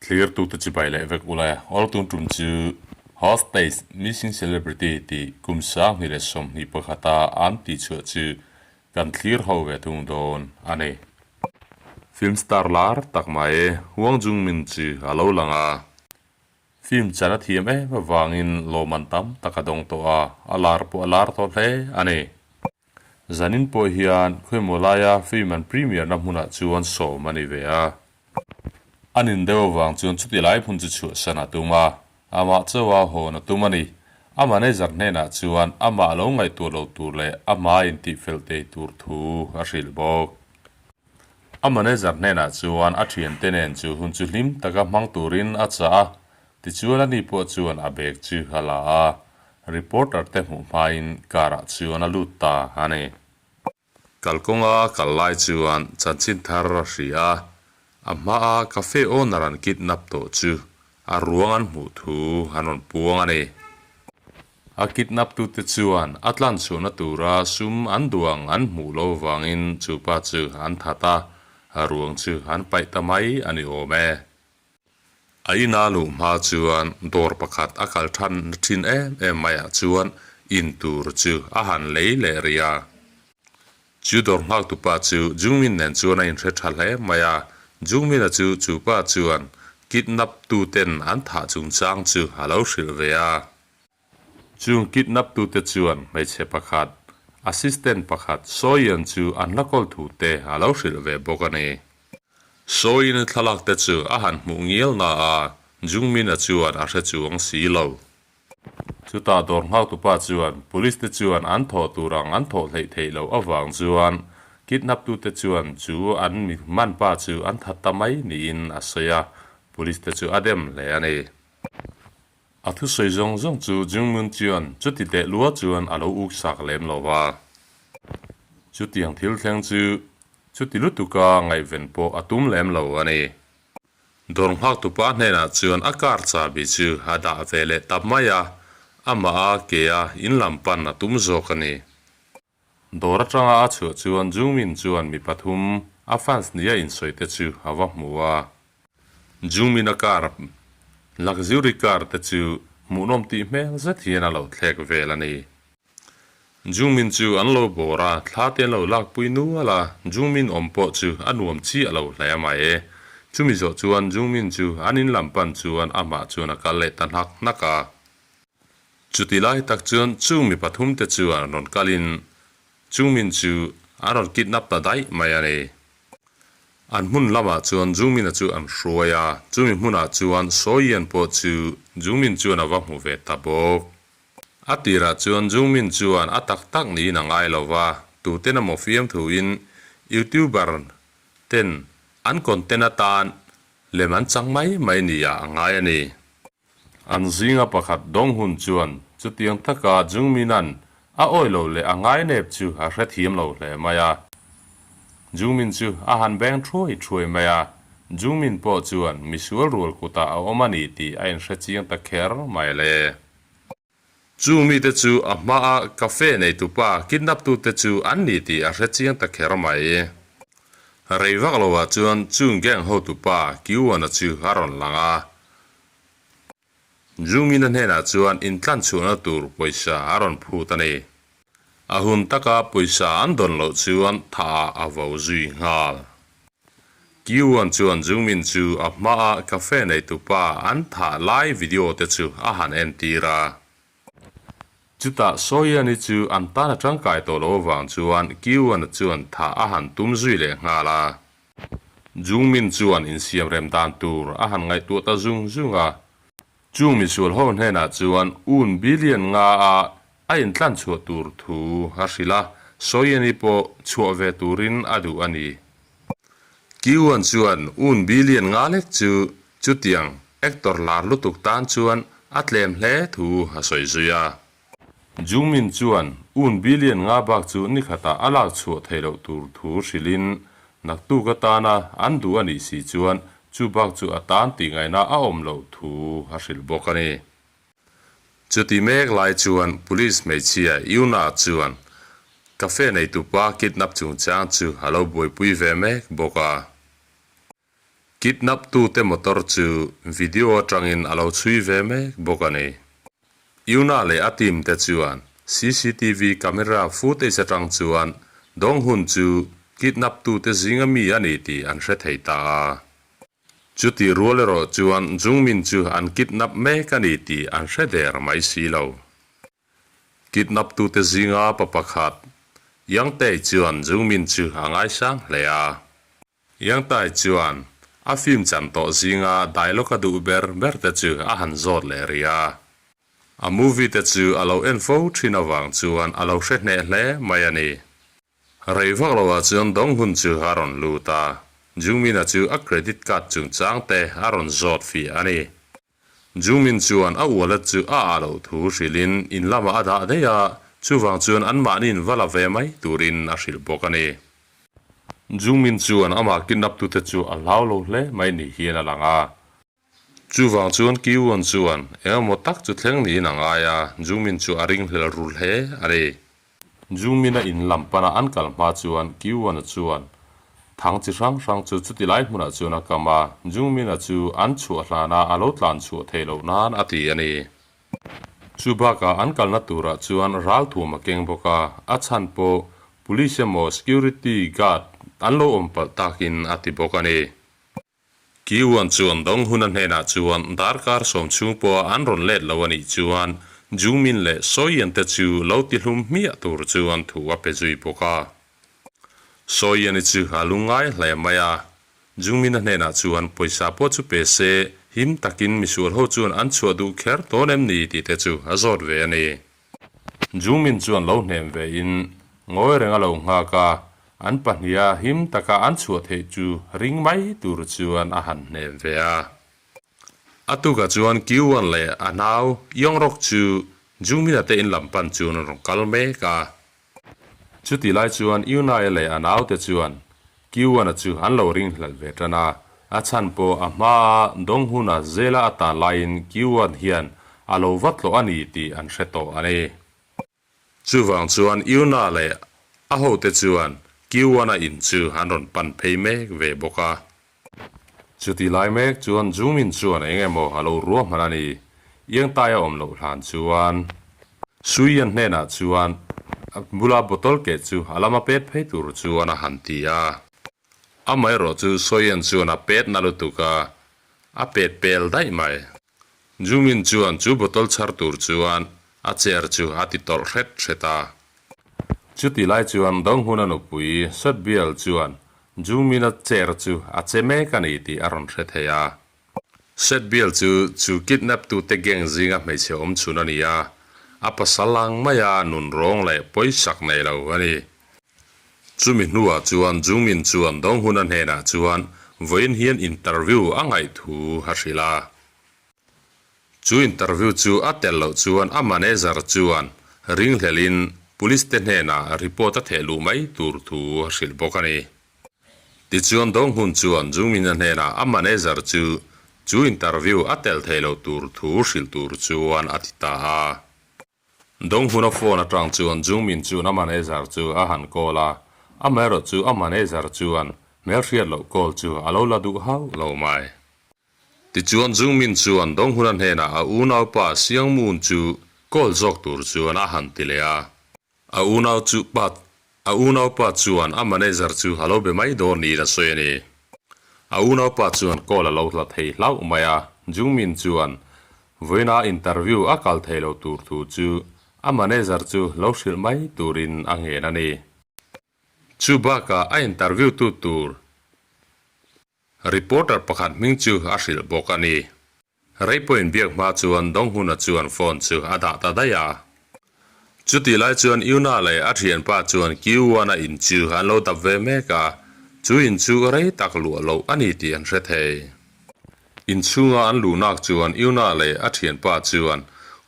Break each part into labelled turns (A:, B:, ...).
A: Thlirtute chibai leh vek ula awl tun tum chu Hostage Missing Celebrity tih kum 2021 a an tihchhuah chu kan thlir ho ve thung dawn a ni. Film star lar tak mai Hwang Jung-min chu a lo lang a, film chan a thiam em avangin lawmman tam tak a dawng tawh a, a lar pawh a lar tawh hle a ni. Zanin pawh hian khawimaw laia film an premiere na hmunah chuan sawm a ni ve a. A nin deuh avang chuan chuti lai hmun chu chhuahsan a tum a, amah chauha hawn a tum a ni. A manager hnenah chuan amah lo ngaihtuah lo tur leh amah intihfel thei tur thu a hrilh bawk. A manager hnenah chuan a thiante nen chu hun chu hlim taka hmang turin a chah a, tichuan ani pawh chuan a bag chu a la a, reporter te hmuh hmain car ah chuan a lut ta a ni. Kalkawnga kal lai chuan chanchin thar a hria a, a hmaa cafe owner an kidnap tawh chu a ruang an hmuh thu an rawn puang a ni. A kidnap tute chuan a tlanchhuahna tura sum an duh ang an hmuh loh vangin chu pa chu an that a, a ruang chu an paih ta mai a ni awm e. A ina luh hma chuan dawr pakhat a kal than thin em em maiah chuan in tur chu a han lei leh rih a. Chu dawr nghaktu pa chu Jungmin nen chuan a inhre tha hle mai a, Jungmin-a chu chu pa chuan kidnap tuten an thah chungchang chu a lo hrilh ve a. Chung kidnap tute chuan hmeichhe pakhat, assistant pakhat Soyeon chu an la kawl thu te a lo hrilh ve bawk a ni. Soyeon thlalak te chu a han hmuh ngial na a, Jungmin-a chuan a hre chuang si lo. Chutah dawr nghaktupa chuan police te chuan an thawh tur ang an thawh hleih theih loh avang chuan kidnap tute chuan chu an mi man pa chu an that ta mai niin a sawi a, police te chu a dem hle a ni. A thusawi zawng zawng chu Jungmun chuan chuti teh lua chuan a lo uk sak lem lo va. Chutiang thil thleng chu chuti lutuka ngaihven pawh a tum lem lo a ni. Dawr nghaktupa hnenah chuan a car chahbi chu a dah ve leh ta mai a, amah a ke a in lam pan a tum zawk a ni. Dawr atanga a chhuah chuan Jungmin chuan mi pathum a fans nia insawi te chu a va hmu a. Jungmin a car luxury car te chu hmuhnawm tih hmel zet hian a lo thlek vel a ni. Jungmin chu an lo bawr a, thla te an lo lakpui nual a, Jungmin awm pawh chu a nuam chiah lo hle mai. Chumi zawh chuan Jungmin chu an in lam pan chuan amah chuan a kal leh ta hnak hnak a. Chuti lai tak chuan chung mi pathum te chuan rawn kalin Jungmin chu an rawn kidnap ta daih mai a ni. An hmun lamah chuan Jungmin-a chu an hruai a, chumi hmunah chuan Soyeon pawh chu Jungmin chuan a va hmu ve ta bawk. A tirah chuan Jungmin chuan a tak tak niin a ngai lo va, tuten emaw fiamthuin YouTuber ten an content atan lem an chang mai mai nia a ngai a ni. An zinga pakhat Donghun chuan chutiang taka Jungmin-a'n a awi lo leh a ngainep chu a hrethiam lo hle mai a. Jungmin chu a han beng thuai thuai mai a, Jungmin pawh chuan misual rual kutah a awm a ni tih a inhrechiang ta kher mai le. Chu mite chu a hmaa cafe neitupa kidnap tute chu an ni tih a hre chiang ta kher mai. Rei vak lovah chuan chung gang hotupa Kiwana chu a rawn lang a. Jungin-a hnenah chuan intlanchhuahna tur pawisa a rawn phut a ni. A hun taka pawisa an dawn loh chuan tha a vo zui nghal. Kiwan chuan Jungmin chu a hmaa cafe neitupa an thah lai video te chu a han entir a. Chutah Soyeon-i chu an tan a tangkai tawh loh avang chuan Kiwan-a chuan thah a han tum zui leh nghal a. Jungmin chuan insiam rem dan tur a han ngaihtuah ta zung zung a. Chung misual ho hnenah chuan un billion nga a a intlan chhuah tur thu a hrilh a, Soyeni pawh chhuah ve turin a duh a ni. Kiwan chuan un billion nga lek chu chutiang actor lar lutuk tan chuan a tlem hle thu a sawi zui a. Jungmin chuan un billion nga bak chu nikhatah a lak chhuah theih loh tur thu hrilhin naktuk atana an duh a nih si chuan chu bak chu a tan tih ngaihna a awm loh thu a hrilh bawk a ni. Chuti mek lai chuan police hmeichhia Yuna chuan cafe neitupa kidnap chungchang chu a lo buaipui ve mek bawk a. Kidnap tute motor chu video atangin a lo chhui ve mek bawk a ni. Yuna leh a team te chuan cctv camera footage atang chuan Donghun chu kidnap tute zinga mi a ni tih an hre thei ta a. Chutih rual erawh chuan Jungmin chu an kidnap mek a ni tih an hre der mai si lo. Kidnap tute zinga pa pakhat, Yang Tae chuan Jungmin chu a ngaisang hle a. Yang Tae chuan a film chan tawh zinga dialogue a duh ber ber te chu a han zawt leh rih a. A movie te chu a lo en fo thin avang chuan a lo hre hneh hle mai a ni. Rei vak loah chuan Donghun chu a rawn lut a, Jungmin-a chu a credit card chungchang te a rawn zawt fih a ni. Jungmin chuan a wallet chu a ah loh thu hrilhin in lamah a dah daih a, chuvang chuan anmahniin va la ve mai turin a hrilh bawk a ni. Jungmin chuan amah kidnap tute chu a hlau lo hle mai ni hian a lang a. Chuvang chuan Kiwon chuan engemaw tak chu thleng niin a ngai a, Jungmin chu a ringhlel ru hle a ni. Jungmin-a in lam pana an kal hma chuan Kiwon-a chuan thang chi hrang hrang chu chuti lai hmunah chuan a kam a, Jungmin-a chu an chhuah hlana a lo tlan chhuah theih loh nan a ti a ni. Chu bakah an kalna turah chuan ral thuam a keng bawk a, a chhan pawh Police emaw Security Guard an lo awm palh takin a ti bawk a ni. Kiwan chuan Donghuna hnenah chuan darkar sawm chhung pawha an rawn let lo a nih chuan Jungmin leh Soyeon te chu lo ti hlum hmiah tur chuan thu a pe zui bawk a. Soyeon-i chu a lungngai hle mai a, Jungmin-a hnenah chuan pawisa pawh chu pe se, him takin misual ho chuan an chhuah duh kher dawn em ni tih te chu a zawt ve a ni. Jungmin chuan lo hnem ve in ngawi reng a lo nghak a, an pahniha him taka an chhuah theih chu ring mai tur chuan a han hnem ve a. A tukah chuan Kiwan leh a nau Yongrok chu Jungmin-a te in lam pan chuan an rawn kal mek a. Chutih lai chuan Yunai leh a naute chuan Kiwan-a chu an lo ringhlelh ve tan a, a chhan pawh a hmaa Donghun-a zela a tan laiin Kiwan hian a lo va tlawh a ni tih an hre tawh a ni. Chuvang chuan Yuna leh a hote chuan Kiwan-a in chu an rawn pan phei mek ve bawk a. Chutih lai mek chuan Jungmin chuan eng emaw a lo ruahman a ni. Iangtai a awm loh hlan chuan Suian hnenah chuan a bula bottle keh chu a lama pet phei tur chuan a han ti a. Amaherawh chu Suian chuan a pet na lutuk a, a pet pel daih mai. Jungmin chuan chu bottle chhar tur chuan a chair chu a ti tawlh hret hret a. Chutih lai chuan Donghuna nupui Sotbial chuan Jungmin-a chair chu a che mek a ni tih a rawn hre thei a. Sotbial chu chu kidnap tute gang zinga hmeichhe awm chhun a ni a, a pasal ang maia nun rawng leh pawisak nei lo a ni. Chumi hnuah chuan Jungmin chuan Donghuna hnenah chuan vawiin hian interview a ngaih thu a hrilh a. Chu interview chu a tel loh chuan a manager chuan ringhlelin police te hnenah report a theh luh mai tur thu a hrilh bawk a ni. Tichuan Donghun chuan Jungmin-a hnenah a manager chu chu interview a tel thei loh tur thu hrilh tur chuan a ti ta a. Donghuna phone atang chuan Jungmin chuan a manager chu a han call a, amaherawh chu a manager chuan hmelhriat loh call chu a lo la duh hauh lo mai. Tichuan Jungmin chuan Donghuna hnenah a unaupa Siangmun chu call zawk tur chuan a han ti leh a. A unau chu pa a unaupa chuan a manager chu a lo be mai dawn niin a sawi a ni. A unaupa chuan call a lo hla thei hlauh mai a, Jungmin chuan vawiina interview a kal thei lo tur thu chu a manager chu lo hrilh mai turin a ngen a ni. Chu bakah a interview tu tur Reporter pakhat hming chu a hrilh bawk a ni. Rei pawhin biak hma chuan Donghuna chuan phone chu a dah ta daih a. Chutih lai chuan Yuna leh a thianpa chuan Q1-a in chu an lo dap ve mek a, chu in chu rei tak luah loh a ni tih an hre thei. Inchhunga an luhnak chuan Yuna leh a thianpa chuan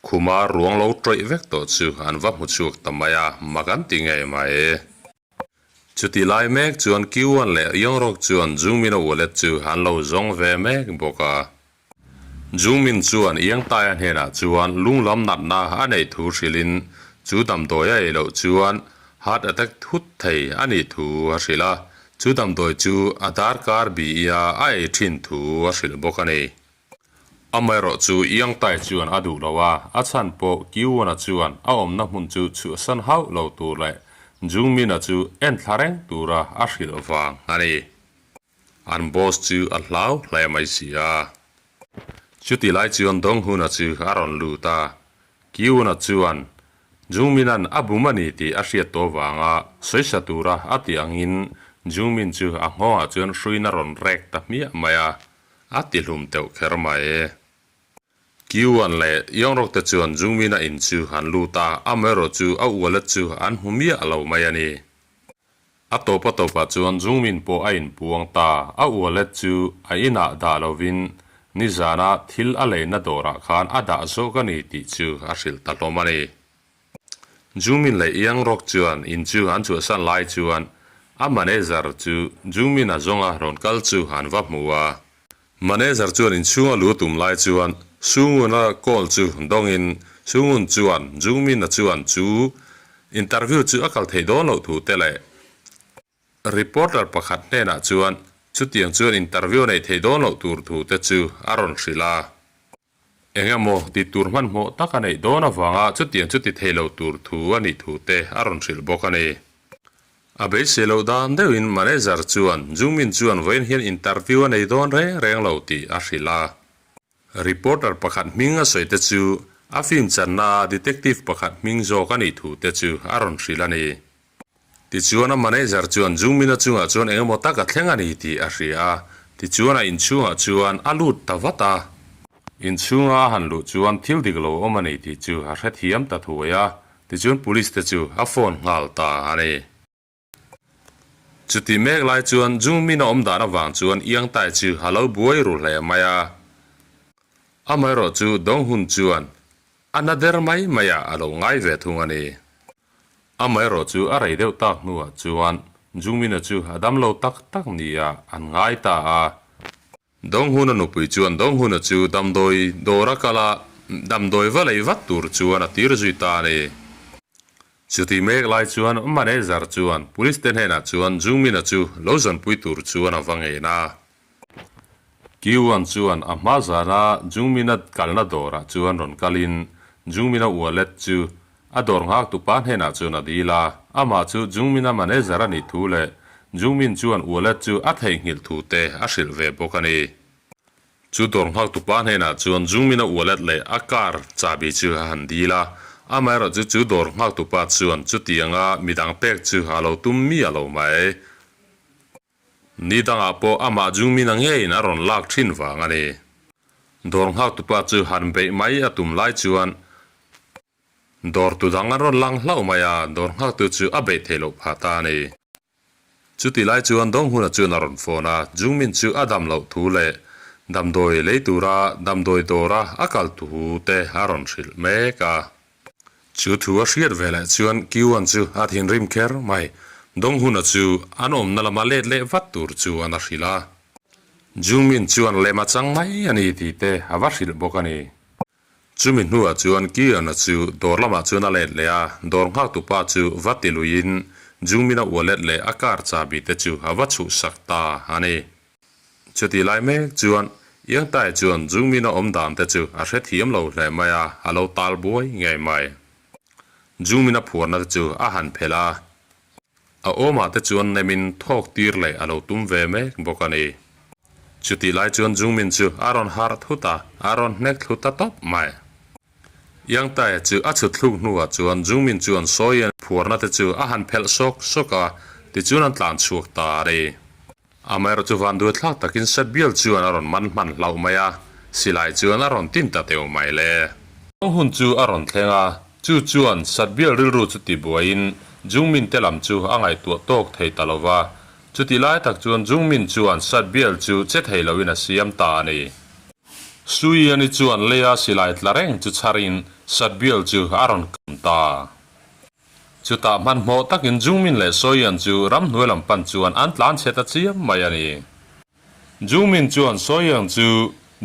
A: khuma ruang lo tawih vek tawh chu an va hmu chhuak ta mai a, mak an ti ngei mai. Chutih lai mek chuan Kiwan leh Yongrok chuan Jungmin-a wallet chu an lo zawng ve mek bawk a. Jungmin chuan Yangtaia hnenah chuan lunglam natna a neih thu hrilhin chu damdawi a ei loh chuan heart attack thut thei a nih thu a hrilh a. Chu damdawi chu a darkar bi-a a ei thin thu a hrilh bawk a ni. Amaherawh chu Yangtai chuan a duh lo a, a chhan pawh Kiwon-a chuan a awmna hmun chu chhuahsan hauh lo tur leh Jungmin-a chu enthla reng tura a hrilh vang a ni. An boss chu a hlau hle mai si a. Chuti lai chuan Donghun-a chu a rawn lut a, Kiwon-a chuan Jungmin-a'n a bum a ni tih a hriat tawh vanga sawisa tura a tih angin Jungmin chu a nghawngah chuan hruiin a rawn rek ta hmiah mai a. A ti hlum teuh kher mai. Kiuan leh Yongrok te chuan Jungmin-a in chu an lut a, amaherawh chu a wallet chu an hmu miah lo mai a ni. A tawp a tawpah chuan Jungmin pawh a inpuang ta, a wallet chu a inah dah lovin nizana thil a leina dawrah khan a dah zawk a ni tih chu a hrilh ta hlawm a ni. Jungmin leh Yangrok chuan in chu an chhuahsan lai chuan a manager chu Jungmin a zawnga rawn kal chu an va hmu a. Manager chuan inchhunga lu tum lai chuan Sungun-a call chu dawngin Sungun chuan Jungmin-a chuan chu interview chu a kal theih dawn loh thu te leh Reporter pakhat hnenah chuan chutiang chuan interview a neih theih dawn loh tur thu te chu a rawn hrilh a. Eng emaw ti tur hmanhmawh tak a neih dawn avanga chutiang chu ti thei lo tur thu a nih thu te a rawn hrilh bawk a ni. A beisei loh dan deuhin manager chuan Jungmin chuan vawiin hian interview a nei dawn reng reng lo tih a hrilh a. Reporter pakhat hming a sawi te chu a film channa a detective pakhat hming zawk a nih thu te chu a rawn hrilh a ni. Tichuan a manager chuan Jungmin-a chungah chuan eng emaw tak a thleng a ni tih a hria a, tichuan a inchhungah chuan a lut ta vat a. Inchhunga a han luh chuan thil dik lo awm a ni tih chu a hrethiam ta thuai a, tichuan police te chu a phone nghal ta a ni. Chutih mek lai chuan Jungmin-a awm dan avang chuan Iangtai chu a lo buai ru hle mai a. Amaherawh chu Donghun chuan a na der mai maiah a lo ngai ve thung a ni. Amaherawh chu a rei deuh tak hnuah chuan Jungmin-a chu a dam lo tak tak nia an ngai ta a. Donghun-a nupui chuan Donghun-a chu damdawi dawr a kal a, damdawi va lei vat tur chuan a tir zui ta a ni. Chutih mek lai chuan manager chuan police te hnenah chuan Jungmin-a chu lo zawnpui tur chuan a va ngen a. Kiuan chuan a hma zana Jungmin-a kalna dawrah chuan rawn kalin Jungmin-a wallet chu a dawr nghak tupa hnenah chuan a dil a, amah chu Jungmin-a manager a nih thu leh Jungmin chuan wallet chu a theihnghilh thu te a hrilh ve bawk a ni. Chu dawr nghak tupa hnenah chuan Jungmin-a wallet leh a car chahbi chu a han dil a, amaherawh chu chu dawr nghak tupa chuan chutianga midang pek chu a lo tum miah lo mai. Ni dangah pawh amah Jungmin-a ngeiin a rawn lak thin vang a ni. Dawr nghaktupa chu han beih mai a tum lai chuan dawrtu dang an rawn lang hlauh mai a, dawr nghaktu chu a beih theih loh phah ta a ni. Chuti lai chuan Donghuna chuan a rawn phone a, Jungmin chu a dam loh thu leh damdawi lei tura damdawi dawra a kal thu te a rawn hrilh mek a. Chu thu a hriat ve leh chuan Kiuan chu a thinrim kher mai. Donghuna chu an awmna lama let leh vat tur chuan a hrilh a. Jungmin chuan lem a chang mai a ni tih te a va hrilh bawk a ni. Chumi hnuah chuan Kiuan-a chu dawr lamah chuan a let leh a, dawr nghaktupa chu va ti luiin Jungmin-a wallet leh a car chahbi te chu a va chhuhsak ta a ni. Chutih lai mek chuan Iangtai chuan Jungmin-a awm dan te chu a hrethiam lo hle mai a, a lo tal buai ngei mai. Jungmin-a phuarna te chu a han phelh a, a awmah te chuan nemin thawk tir leh a lo tum ve mek bawk a ni. Chutih lai chuan Jungmin chu a rawn harh thut a, a rawn hnek thlu ta tawp mai. Iangtai chu a chhut thluk hnuah chuan Jungmin chuan Sawian phuarna te chu a han phelh sawk sawk a, tichuan an tlan chhuak ta a ni. Amaherawh chu van duai thlak takin Setbial chuan a rawn man hman hlauh mai a, silai chuan a rawn tin ta teuh mai le. Kawng hun chu a rawn thleng a, chu chuan Satbial rilru chu tibuaiin Jungmin te lam chu a ngaihtuah tawk thei ta lo va, chutih lai tak chuan Jungmin chuan Satbial chu che thei loin a siam ta a ni. Suiani chuan leia silai tla reng chu chharin Satbial chu a rawn kam ta. Chutah hmanhmawh takin Jungmin leh Soyeon chu ramhnuai lam pan chuan an tlan chhe ta chiam mai a ni. Jungmin chuan Soyeon chu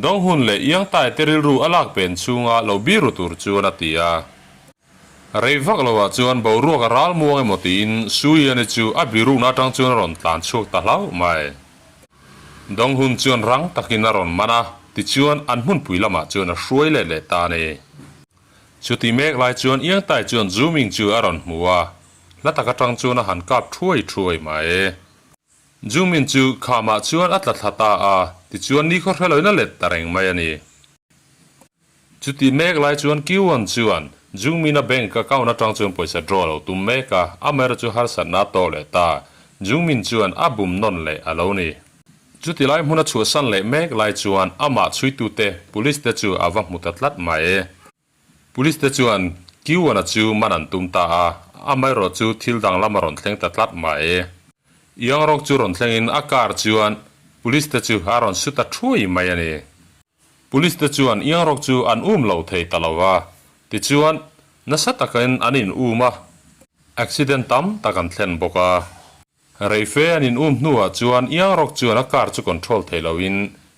A: Donghun leh Iangtai te rilru a lak pen chhunga lo biru tur chuan a ti a. Rei vak loah chuan boruak a ral muang emaw tiin Suiani chu a birukna atang chuan a rawn tlan chhuak ta hlauh mai. Donghun chuan rang takin a rawn man a, tichuan an hmunpui lamah chuan a hruai let leh ta a ni. Chuti mek lai chuan Iangtai chuan Zuming chu a rawn hmu a, hla tak atang chuan a han kap thuai thuai mai. Zuming chu khamah chuan a tla thla ta a, tichuan nikhaw hreloin a let ta reng mai a ni. Chuti mek lai chuan Kiwan chuan Jungmin-a bank account atang chuan pawisa draw a lo tum mek a, amaherawh chu harsatna a tawk leh ta. Jungmin chuan a bum nawn leh a lo ni. Chuti lai hmun a chhuahsan leh mek lai chuan amah chhuitute police te chu a va hmu ta tlat mai. Police te chuan Kiwan-a chu man an tum ta a, amaherawh chu thil danglam a rawn thleng ta tlat mai. Iangrawk chu rawn thlengin a car chuan police te chu a rawn su ta thuai mai a ni. Police te chuan Iangrawk chu an um lo thei ta lo va, tichuan nasa takin an in um a, accident tam tak an thlen bawk a. Reife an in um hnuah chuan Iangrawk chuan a car chu control thei loin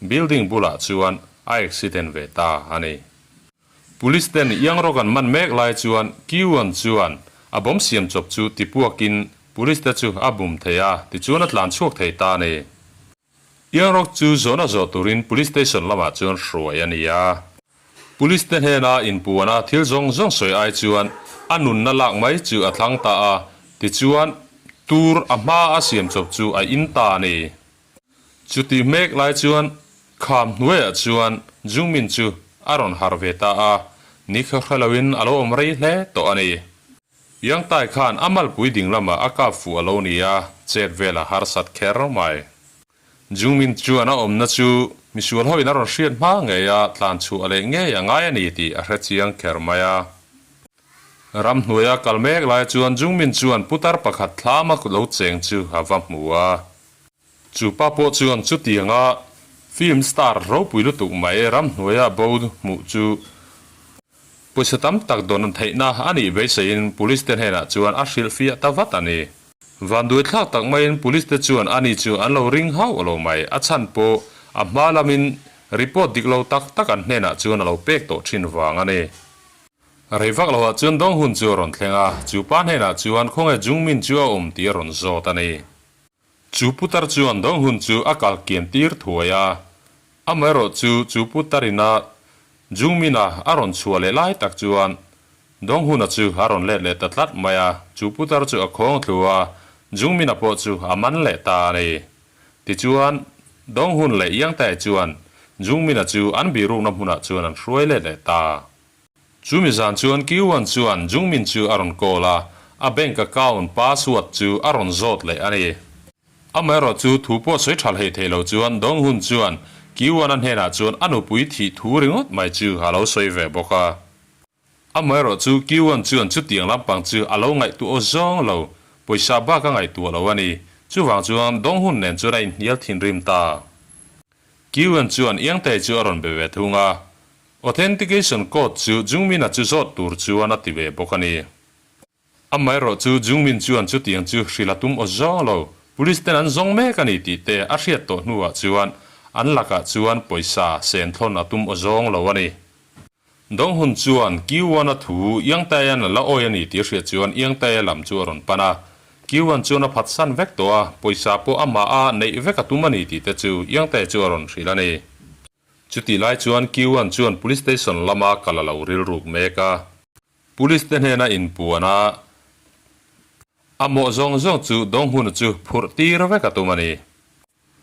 A: building bulah chuan a accident ve ta a ni. Police ten Iangrawk an man mek lai chuan Kiuan chuan a bomb siam chawp chu tipuakin police te chu a bum thei a, tichuan a tlan chhuak thei ta a ni. Iangrawk chu zawhna zawh turin Police Station lamah chuan hruai a ni a. Police te hnena inpuana thil zawng zawng sawi ai chuan a nunna lak mai chu a thlang ta a, tichuan tur a hma a siam chawp chu a in ta a ni. Chuti hmek lai chuan kham hnuaiah chuan Jungmin chu a rawn harh ve ta a, nikhaw hre loin a lo awm rei hle tawh a ni. Yangtai khan a malpui ding lamah a kap fuh a lo ni a, chet vel a harsat kher mai. Jungmin chuan a awmna chu misual hoin a rawn hriat hma ngei a, tlan chhuah leh ngei a ngai a ni tih a hre chiang kher mai a. Ramhnuaia kal mek lai chuan Jungmin chuan putar pakhat thlama lo cheng chu a va hmu a. Chu pa pawh chuan chutianga film star ropui lutuk mai ramhnuaia bo hmuh chu Pawisa tam tak dawn theihna a nih beiseiin Police te hnenah chuan a hrilhfiah ta vat a ni. Vanduaithlak tak maiin Police te chuan ani chu an lo ring hauh lo mai. A chhan pawh a hma lamin report dik lo tak tak an hnenah chuan a lo pek tawh thin vang a ni. Rei vak loah chuan dawng hun chu a rawn thleng a, chu pa hnenah chuan khawnge Jungmin chu a awm tih a rawn zawt a ni. Chu putar chuan dawng hun chu a kal kian tir thuai a, Amaherawh chu chu putar ina Jungmin-a a rawn chhuah leh lai tak chuan Donghun-a chu a rawn let leh ta tlat mai a, chu putar chu a khawng thlu a, Jungmin-a pawh chu a man leh ta a ni. Tichuan, Donghun leh Yangtae chuan Jungmin-a chu an bihrukna hmunah chuan an hruai let leh ta. Chumi zan chuan Kiwan chuan Jungmin chu a rawn call a, a bank account password chu a rawn zawt leh a ni. Amaherawh chu thu pawh sawi tha hlei thei lo chuan Donghun chuan Kiwan-a hnenah chuan a nupui thih thu ringawt mai chu a lo sawi ve bawk a. Amaherawh chu Kiwan chuan chutiang lampang chu a lo ngaihtuah aw zawng lo, pawisa bak a ngaihtuah lo a ni. Chuvang chuan Donghun nen chuan a inhnial thinrim ta. Kiwan chuan Iangtei chu a rawn be ve thung a, Authentication code chu Jungmin-a chu zawt tur chuan a ti ve bawk a ni. Amaherawh chu Jungmin chuan chutiang chu hrilh a tum aw zawng lo, Police ten an zawng mek a ni tih te a hriat tawh hnuah chuan an lakah chuan pawisa sen thlawn a tum aw zawng lo a ni. Donghun chuan Kiwan-a thu Iangtae-a'n a la awi a ni tih a hriat chuan Iangtae lam chu a rawn pan a. Kiwan chuan a phatsan vek tawh a, pawisa pawh amah a neih vek a tum a ni tih te chu Iangtae chu a rawn hrilh a ni. Chutih lai chuan Kiwan chuan Police Station lama kal a lo rilruk mek a. Police te hnena inpuan a, a mawh zawng zawng chu Donghun chu phurh tir vek a tum a ni.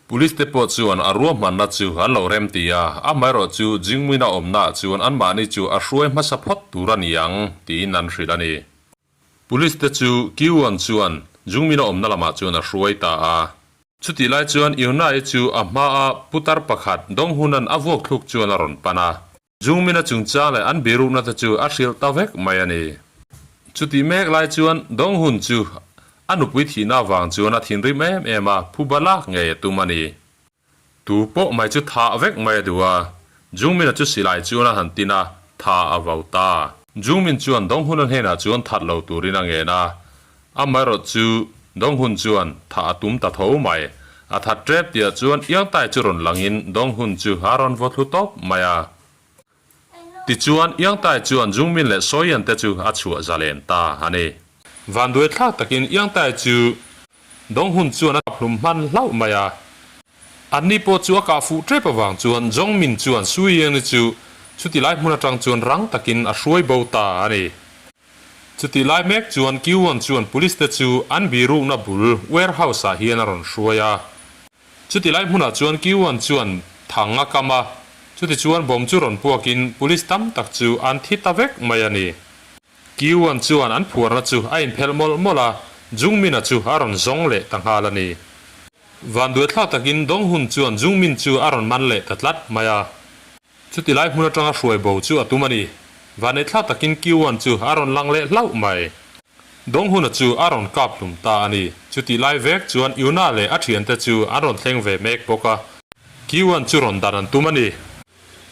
A: Police te pawh chuan a ruahmanna chu an lo rem ti a, amaherawh chu Jingmuina awmnaah chuan anmahni chu a hruai hmasa phawt tur a ni ang tiin an hrilh a ni. Police te chu Kiuan chuan Jungmina awmna lamah chuan a hruai ta a. Chutih lai chuan Yuna-i chu a hmaa putar pakhat Donghunan a vuak thluk chuan a rawn pan a. Jungmina chungchang leh an birukna te chu a hrilh ta vek mai a ni. Chutih mek lai chuan Donghun chu a nupui thihna avang chuan a thinrim em em a, phuba lak ngei a tum a ni. Tu pawh mai chu thah vek mai a duh a, Jungmina chu silai chuan a han tin a, tha a vau ta. Jungmin chuan Donghuna hnenah chuan that lo turin a ngen a, Amaherawh chu Donghun chuan thah a tum ta tho mai. A that tep tihah chuan Iangtai chu rawn langin Donghun chu a rawn vaw thlu tawp mai a. Tichuan, Yangtai chuan Jungmin leh Soyeon te chu a chhuah zalen ta a ni. Vanduai thlak takin Yangtai chu Donghun chuan a hlum hman hlauh mai a. Anni pawh chu a kah fuh tep avang chuan Jongmin chuan Suieni chu chuti lai hmun atang chuan rang takin a hruai bo ta a ni. Chuti lai mek chuan Kiwon chuan police te chu an birukna bul warehouse ah hian a rawn hruai a. Chuti lai hmunah chuan Kiwon chuan thang a kam a, chuti chuan bomb chu rawn puakin police tam tak chu an thi ta vek mai a ni. Kiwon chuan an phuarna chu a inphelh mawlh mawlh a, Jungmin-a chu a rawn zawng leh ta nghal a ni. Vanduaithlak takin Donghun chuan Jungmin chu a rawn man leh ta tlat mai a. Chuti lai hmun atanga hruai bo chu a tum a ni. Vaneihthlak takin Kiwon chu a rawn lang leh hlauh mai. Donghuna chu a rawn kap hlum ta a ni. Chutih lai vek chuan Yuna leh a thiante chu an rawn thleng ve mek bawk a. Kiwon chu rawn dan an tum a ni.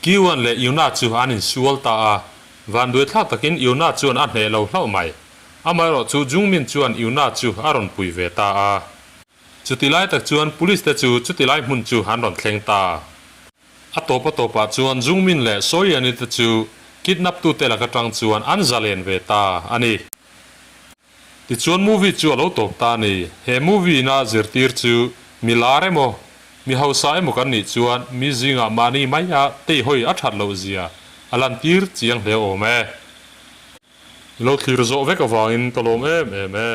A: Kiwon leh Yuna chu an insual ta a. Vanduaithlak takin Yuna chuan a hneh lo hlauh mai. Amaherawh chu Jungmin chuan Yuna chu a rawn pui ve ta a. Chuti lai tak chuan Police te chu chuti lai hmun chu an rawn thleng ta. A tawp a tawpah chuan Jungmin leh Soyeon-i te chu kidnap tute lak atang chuan an zalen ve ta a ni. Tichuan movie chu a lo tawp ta a ni. He movie ina zirtir chu mi lar emaw, mi hausa emaw kan nih chuan mi zingah mahni maia teihawi a that loh zia a lantir chiang hle awm e. I lo thlir zawh vek avangin ka lawm em em e.